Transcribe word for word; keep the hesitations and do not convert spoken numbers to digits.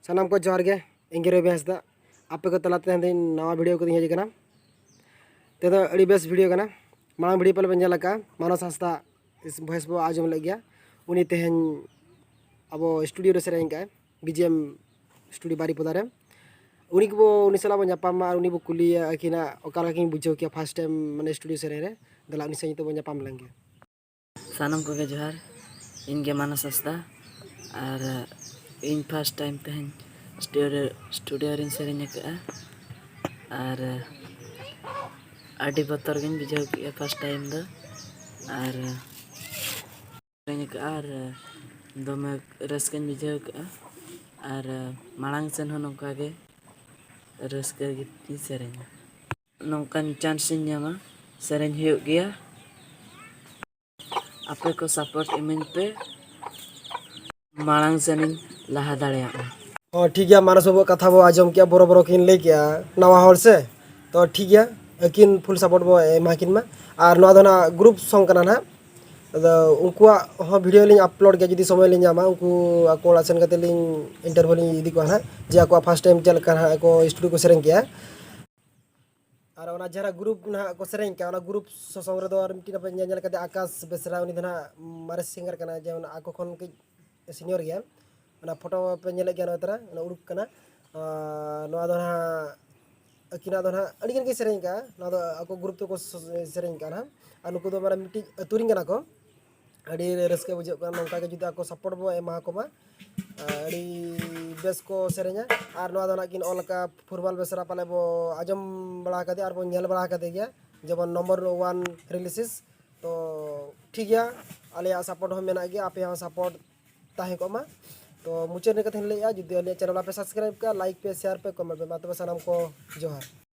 ᱥᱟᱱᱟᱢ ᱠᱚ ᱡᱚᱦᱟᱨ ᱜᱮ᱾ ᱤᱧ ᱜᱮ ᱨᱚᱵᱤ ᱦᱟᱸᱥᱫᱟ᱾ ᱟᱯᱮ ᱠᱚ ᱛᱟᱞᱟ ᱛᱮ ᱛᱮᱦᱮᱧ ᱱᱟᱣᱟ ᱵᱷᱤᱰᱤᱭᱳ ᱠᱚᱫᱚᱧ ᱦᱮᱡ ᱟᱠᱟᱱᱟ᱾ ᱛᱮᱫᱚ ᱟᱹᱰᱤ ᱵᱮᱥ ᱵᱷᱤᱰᱤᱭᱳ ᱠᱟᱱᱟ᱾ ᱢᱟᱲᱟᱝ ᱵᱷᱤᱰᱤᱭᱳ ᱯᱟᱞᱮ ᱯᱮ ᱧᱮᱞ ᱟᱠᱟᱫᱼᱟ, ᱢᱟᱱᱚᱥ ᱦᱟᱸᱥᱫᱟ ᱵᱷᱚᱭᱮᱥ ᱵᱚ ᱟᱸᱡᱚᱢ ᱞᱮᱫ ᱜᱮᱭᱟ᱾ ᱩᱱᱤ ᱛᱮᱦᱮᱧ ᱟᱵᱚ ᱥᱴᱩᱰᱤᱭᱳ ᱨᱮ ᱥᱮᱨᱮᱧ ᱠᱟᱜᱼᱟᱭ, ᱵᱤ ᱡᱤ ᱮᱢ ᱥᱴᱩᱰᱤᱭᱳ ᱵᱟᱨᱤᱯᱚᱫᱟ ᱨᱮ᱾ ᱩᱱᱤ ᱜᱮᱵᱚ, ᱩᱱᱤ ᱥᱟᱞᱟᱜ ᱵᱚ ᱧᱟᱯᱟᱢᱟ ᱟᱨ ᱩᱱᱤ ᱵᱚ ᱠᱩᱞᱤᱭᱟ ᱟᱹᱠᱤᱱᱟᱜ ᱚᱠᱟ ᱞᱮᱠᱟ ᱠᱤᱱ ᱵᱩᱡᱷᱟᱹᱣ ᱠᱮᱭᱟ ᱯᱷᱟᱥᱴ ᱴᱟᱭᱤᱢ ᱢᱟᱱᱮ ᱥᱴᱩᱰᱤᱭᱳ ᱥᱮᱨᱮᱧ ᱨᱮ᱾ ᱫᱮᱞᱟ ᱩᱱᱤ ᱥᱟᱶ ᱱᱤᱛᱚᱜ ᱵᱚ ᱧᱟᱯᱟᱢ ᱞᱮᱱ ᱜᱮ᱾ ᱥᱟᱱᱟᱢ ᱠᱚᱜᱮ ᱡᱚᱦᱟᱨ᱾ ᱤᱧ ᱜᱮ ᱢᱟᱱᱚᱥ ᱦᱟᱸᱥᱫᱟ᱾ ᱟᱨ ᱤᱧ ᱯᱷᱟᱥᱴ ᱴᱟᱭᱤᱢ ᱛᱮᱦᱮᱧ ᱥᱴᱩᱰᱤᱭᱳ ᱨᱮ, ᱥᱴᱩᱰᱤᱭᱳ ᱨᱤᱧ ᱥᱮᱨᱮᱧ ᱟᱠᱟᱫᱼᱟ᱾ ᱟᱨ ᱟᱹᱰᱤ ᱵᱚᱛᱚᱨ ᱜᱤᱧ ᱵᱩᱡᱷᱟᱹᱣ ᱠᱮᱫᱼᱟ ᱯᱷᱟᱥᱴ ᱴᱟᱭᱤᱢ ᱫᱚ᱾ ᱟᱨ ᱥᱮᱨᱮᱧ ᱟᱠᱟᱫᱼᱟ ᱟᱨ ᱫᱚᱢᱮ ᱨᱟᱹᱥᱠᱟᱹᱧ ᱵᱩᱡᱷᱟᱹᱣ ᱠᱮᱫᱼᱟ᱾ ᱟᱨ ᱢᱟᱲᱟᱝ ᱥᱮᱱ ᱦᱚᱸ ᱱᱚᱝᱠᱟ ᱜᱮ ᱨᱟᱹᱥᱠᱟᱹ ᱜᱤᱧ ᱥᱮᱨᱮᱧᱟ᱾ ᱱᱚᱝᱠᱟᱱ ᱪᱟᱱᱥ ᱤᱧ ᱧᱟᱢᱟ, ᱥᱮᱨᱮᱧ ᱦᱩᱭᱩᱜ ᱜᱮᱭᱟ᱾ ᱟᱯᱮ ᱠᱚ ᱥᱟᱯᱳᱨᱴ ᱤᱢᱟᱹᱧ ᱯᱮ, ᱢᱟᱲᱟᱝ ᱥᱮᱱᱤᱧ ᱞᱟᱦᱟ ᱫᱟᱲᱮᱭᱟᱜ ᱢᱟ᱾ ᱦᱚᱸ, ᱴᱷᱤᱠ ᱜᱮᱭᱟ, ᱢᱟᱱᱚᱥ ᱵᱟᱹᱵᱩᱣᱟᱜ ᱠᱟᱛᱷᱟ ᱵᱚ ᱟᱸᱡᱚᱢ ᱠᱮᱜᱼᱟ, ᱵᱚᱨᱚ ᱵᱚᱨᱚ ᱠᱤᱱ ᱞᱟᱹᱭ ᱠᱮᱜᱼᱟ, ᱱᱟᱣᱟ ᱦᱚᱲ ᱥᱮ᱾ ᱛᱚ ᱴᱷᱤᱠ ᱜᱮᱭᱟ, ᱟᱹᱠᱤᱱ ᱯᱷᱩᱞ ᱥᱟᱯᱳᱨᱴ ᱵᱚ ᱮᱢᱟ ᱠᱤᱱ ᱢᱟ᱾ ᱟᱨ ᱱᱚᱣᱟ ᱫᱚ ᱱᱟᱦᱟᱜ ᱜᱨᱩᱯ ᱥᱚᱝ ᱠᱟᱱᱟ ᱱᱟᱦᱟᱜ᱾ ᱟᱫᱚ ᱩᱱᱠᱩᱣᱟᱜ ᱦᱚᱸ ᱵᱷᱤᱰᱤᱭᱳ ᱞᱤᱧ ᱟᱯᱞᱳᱰ ᱜᱮᱭᱟ, ᱡᱩᱫᱤ ᱥᱚᱢᱚᱭ ᱞᱤᱧ ᱧᱟᱢᱟ, ᱩᱱᱠᱩ ᱟᱠᱚ ᱚᱲᱟᱜ ᱥᱮᱱ ᱠᱟᱛᱮ ᱞᱤᱧ ᱤᱱᱴᱟᱨᱵᱷᱤᱭᱩ ᱞᱤᱧ ᱤᱫᱤ ᱠᱚᱣᱟ ᱱᱟᱦᱟᱜ, ᱡᱮ ᱟᱠᱚᱣᱟᱜ ᱯᱷᱟᱥᱴ ᱴᱟᱭᱤᱢ ᱪᱮᱫ ᱞᱮᱠᱟ ᱱᱟᱦᱟᱜ ᱟᱠᱚ ᱥᱴᱩᱰᱤᱭᱳ ᱠᱚ ᱥᱮᱨᱮᱧ ᱠᱮᱜᱼᱟ᱾ ᱟᱨ ᱚᱱᱟ ᱡᱟᱦᱟᱸ ᱜᱨᱩᱯ ᱱᱟᱦᱟᱜ ᱠᱚ ᱥᱮᱨᱮᱧ ᱠᱟᱜᱼᱟ, ᱚᱱᱟ ᱜᱨᱩᱯ ᱥᱚᱥᱚᱝ ᱨᱮᱫᱚ ᱟᱨ ᱢᱤᱫᱴᱤᱡ ᱟᱯᱮ ᱧᱮᱞ ᱧᱮᱞ ᱠᱟᱫᱮ ᱟᱠᱟᱥ ᱵᱮᱥᱨᱟ, ᱩᱱᱤ ᱫᱚ ᱱᱟᱦᱟᱜ ᱢᱟᱨᱮ ᱥᱤᱝᱜᱟᱨ ᱠᱟᱱᱟᱭ, ᱡᱮᱢᱚᱱ ᱟᱠᱚ ᱠᱷᱚᱱ ᱠᱟᱹᱡ ᱥᱤᱱᱤᱭᱚᱨ ᱜᱮᱭᱟ᱾ ᱚᱱᱟ ᱯᱷᱳᱴᱳ ᱯᱮ ᱧᱮᱞᱮᱫ ᱜᱮᱭᱟ ᱱᱚᱣᱟ ᱛᱟᱨᱟ, ᱚᱱᱟ ᱩᱰᱩᱠ ᱠᱟᱱᱟ᱾ ᱟᱨ ᱱᱚᱣᱟ ᱫᱚ ᱱᱟᱦᱟᱜ ᱟᱹᱠᱤᱱᱟᱜ ᱫᱚ ᱱᱟᱦᱟᱜ ᱟᱹᱰᱤ ᱜᱟᱱ ᱜᱮ ᱥᱮᱨᱮᱧ ᱠᱟᱜᱼᱟ, ᱱᱚᱣᱟ ᱫᱚ ᱟᱠᱚ ᱜᱨᱩᱯ ᱛᱮᱠᱚ ᱥᱮᱨᱮᱧ ᱠᱟᱜᱼᱟ ᱱᱟᱦᱟᱜ᱾ ᱟᱨ ᱱᱩᱠᱩ ᱫᱚ ᱢᱟᱱᱮ ᱢᱤᱫᱴᱤᱡ ᱟᱹᱛᱩ ᱨᱮᱱ ᱠᱟᱱᱟ ᱠᱚ᱾ ᱟᱹᱰᱤ ᱨᱟᱹᱥᱠᱟᱹ ᱵᱩᱡᱷᱟᱹᱜ ᱠᱟᱱᱟ, ᱱᱚᱝᱠᱟ ᱜᱮ ᱡᱩᱫᱤ ᱟᱠᱚ ᱥᱟᱯᱳᱨᱴ ᱵᱚ ᱮᱢᱟ ᱠᱚ ᱢᱟ᱾ ᱟᱹᱰᱤ ᱵᱮᱥ ᱠᱚ ᱥᱮᱨᱮᱧᱟ᱾ ᱟᱨ ᱱᱚᱣᱟ ᱫᱚ ᱱᱟᱜ ᱠᱤᱱ ᱚᱞ ᱟᱠᱟᱫ ᱯᱷᱩᱨᱵᱟᱞ ᱵᱮᱥᱨᱟ, ᱯᱟᱞᱮ ᱵᱚ ᱟᱸᱡᱚᱢ ᱵᱟᱲᱟ ᱠᱟᱫᱮᱭᱟ ᱟᱨ ᱵᱚ ᱧᱮᱞ ᱵᱟᱲᱟ ᱠᱟᱫᱮ ᱜᱮᱭᱟ, ᱡᱮᱢᱚᱱ ᱱᱚᱢᱵᱚᱨ ᱳᱣᱟᱱ ᱨᱤᱞᱤᱥᱤᱥ᱾ ᱛᱚ ᱴᱷᱤᱠ ᱜᱮᱭᱟ, ᱟᱞᱮᱭᱟᱜ ᱥᱟᱯᱳᱨᱴ ᱦᱚᱸ ᱢᱮᱱᱟᱜ ᱜᱮᱭᱟ, ᱟᱯᱮᱭᱟᱜ ᱦᱚᱸ ᱥᱟᱯᱳᱨᱴ ᱛᱟᱦᱮᱸ ᱠᱚᱜ ᱢᱟ᱾ ᱛᱚ ᱢᱩᱪᱟᱹᱫ ᱨᱮ ᱠᱟᱛᱷᱟᱧ ᱞᱟᱹᱭᱮᱫᱼᱟ, ᱡᱩᱫᱤ ᱟᱞᱮᱭᱟᱜ ᱪᱮᱱᱮᱞ ᱵᱟᱯᱮ ᱥᱟᱵᱥᱠᱨᱟᱭᱤᱵ ᱠᱟᱜᱼᱟ, ᱞᱟᱭᱤᱠ ᱯᱮ, ᱥᱮᱭᱟᱨ ᱯᱮ, ᱠᱚᱢᱮᱱᱴ ᱯᱮ᱾ ᱢᱟ ᱛᱚᱵᱮ ᱥᱟᱱᱟᱢ ᱠᱚ ᱡᱚᱦᱟᱨ᱾